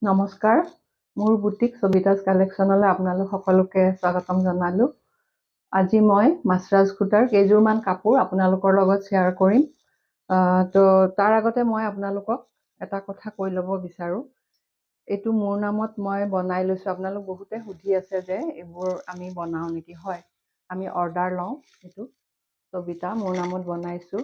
নমস্কাৰ, মোৰ বুটিক সবিতাজ কালেকশ্যনলৈ আপোনালোক সকলোকে স্বাগতম জনালোঁ। আজি মই মাছৰাজ সূতাৰ কেইযোৰমান কাপোৰ আপোনালোকৰ লগত শ্বেয়াৰ কৰিম। তো তাৰ আগতে মই আপোনালোকক এটা কথা কৈ ল'ব বিচাৰোঁ। এইটো মোৰ নামত মই বনাই লৈছোঁ। আপোনালোক বহুতে সুধি আছে যে এইবোৰ আমি বনাওঁ নেকি। হয়, আমি অৰ্ডাৰ লওঁ। এইটো সবিতা মোৰ নামত বনাইছোঁ।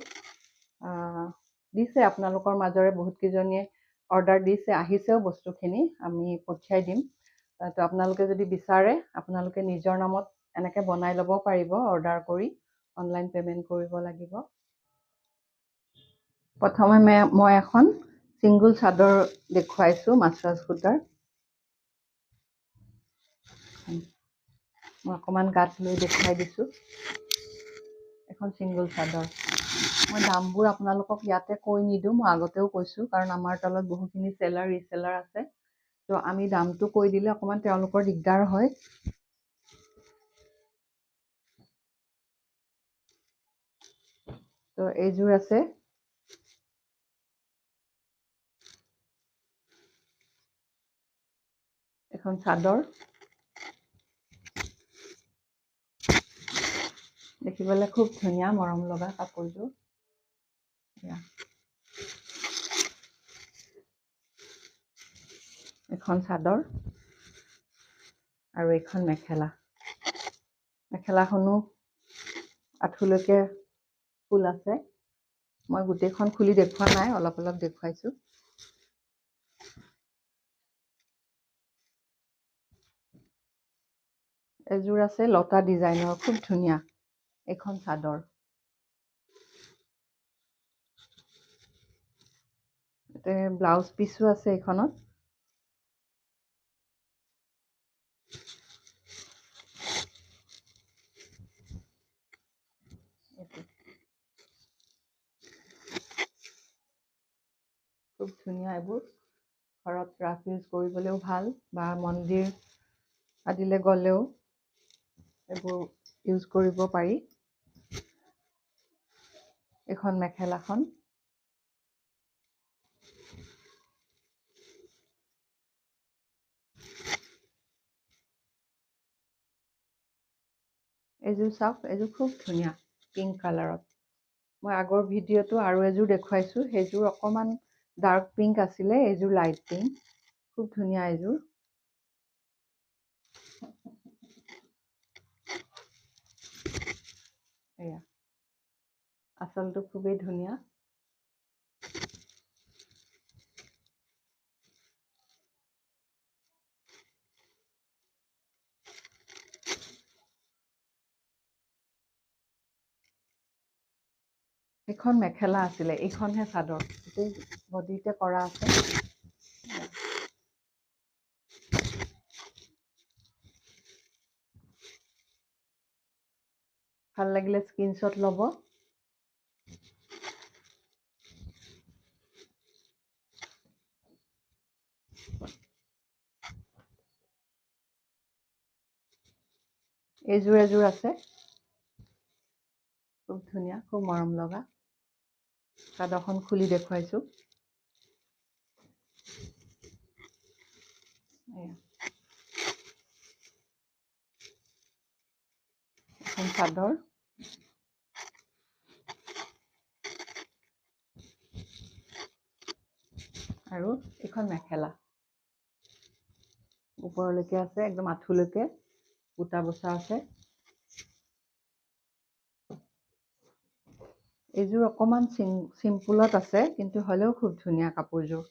দিছে আপোনালোকৰ মাজৰে বহুতকেইজনীয়ে অৰ্ডাৰ দিছে, আহিছেও বস্তুখিনি, আমি পঠিয়াই দিম। তো আপোনালোকে যদি বিচাৰে আপোনালোকে নিজৰ নামত এনেকৈ বনাই ল'ব পাৰিব, অৰ্ডাৰ কৰি অনলাইন পে'মেণ্ট কৰিব লাগিব। প্ৰথমে মই এখন ছিংগল চাদৰ দেখুৱাইছোঁ মাছৰাজ সূতাৰ। মই অকণমান গাত লৈ দেখুৱাই দিছোঁ। এখন ছিংগল চাদৰ। মই দামবোৰ আপোনালোকক ইয়াতে কৈ নিদিওঁ, মই আগতেও কৈছোঁ, কাৰণ আমাৰ তলত বহুখিনি চেলাৰ ৰিচেলাৰ আছে। তো আমি দামটো কৈ দিলে অকণমান তেওঁলোকৰ দিগদাৰ হয়। তো এইযোৰ আছে এখন চাদৰ, দেখিবলৈ খুব ধুনীয়া মৰম লগা কাপোৰযোৰ। এখন চাদৰ আৰু এইখন মেখেলা। মেখেলাখনো আঁঠুলৈকে ফুল আছে। মই গোটেইখন খুলি দেখুওৱা নাই, অলপ অলপ দেখুৱাইছোঁ। এযোৰ আছে লতা ডিজাইনৰ, খুব ধুনীয়া এইখন চাদৰ। ব্লাউজ পিচো আছে এইখনত। খুব ধুনীয়া এইবোৰ, ঘৰত ৰাফ ইউজ কৰিবলৈও ভাল, বা মন্দিৰ আদিলৈ গ'লেও এইবোৰ ইউজ কৰিব পাৰি। এইখন মেখেলাখন, এইযোৰ চাওক, এইযোৰ খুব ধুনীয়া পিংক কালাৰত। মই আগৰ ভিডিঅ'টো আৰু এযোৰ দেখুৱাইছোঁ, সেইযোৰ অকণমান ডাৰ্ক পিংক আছিলে, এইযোৰ লাইট পিংক, খুব ধুনীয়া এইযোৰ। এয়া আচলটো খুবেই ধুনীয়া। এইখন মেখেলা আছিলে, এইখনহে চাদৰ, গোটেই বডিতে কৰা আছে। ভাল লাগিলে স্ক্ৰীনশ্বট ল'ব। এইযোৰ এযোৰ আছে, খুব ধুনীয়া, খুব মৰম লগা। চাদৰখন খুলি দেখুৱাইছোঁ। এখন চাদৰ, আৰু এইখন মেখেলা, ওপৰলৈকে আছে, একদম আঁঠুলৈকে বুটা বচা আছে। এইযোৰ অকণমান চিম্পুলত আছে, কিন্তু হ'লেও খুব ধুনীয়া কাপোৰযোৰ।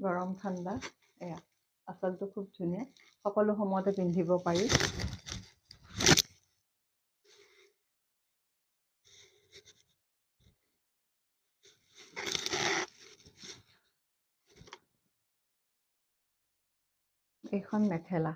গৰম ঠাণ্ডা, এয়া আচলটো খুব ধুনীয়া, সকলো সময়তে পিন্ধিব পাৰি। এইখন মেখেলা,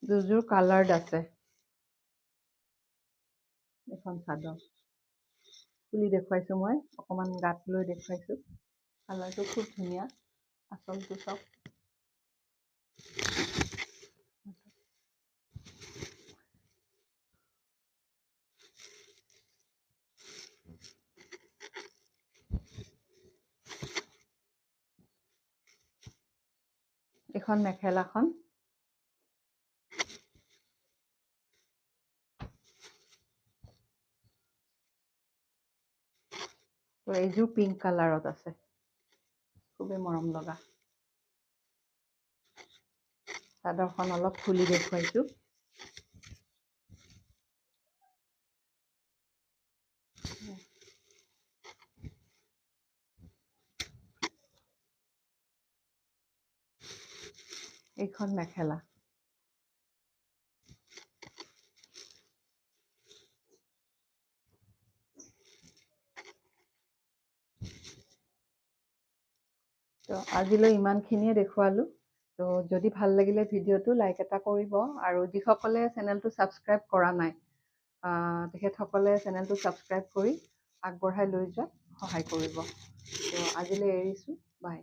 দুযোৰ কালাৰ্ড আছে। এখন চাদৰ খুলি দেখুৱাইছোঁ মই, অকণমান গাত লৈ দেখুৱাইছোঁ। কালাৰটো খুব ধুনীয়া, আচলটো চাওক। এইখন মেখেলাখন। তো এইযোৰ পিংক কালাৰত আছে, খুবেই মৰম লগা। চাদৰখন অলপ খুলি দেখুৱাইছোঁ। এইখন মেখেলা। তো আজিলৈ ইমানখিনিয়ে দেখুৱালোঁ। তো যদি ভাল লাগিলে ভিডিঅ'টো লাইক এটা কৰিব, আৰু যিসকলে চেনেলটো ছাবস্ক্ৰাইব কৰা নাই তেখেতসকলে চেনেলটো ছাবস্ক্ৰাইব কৰি আগবঢ়াই লৈ যোৱাত সহায় কৰিব। তো আজিলৈ এৰিছোঁ, বাই।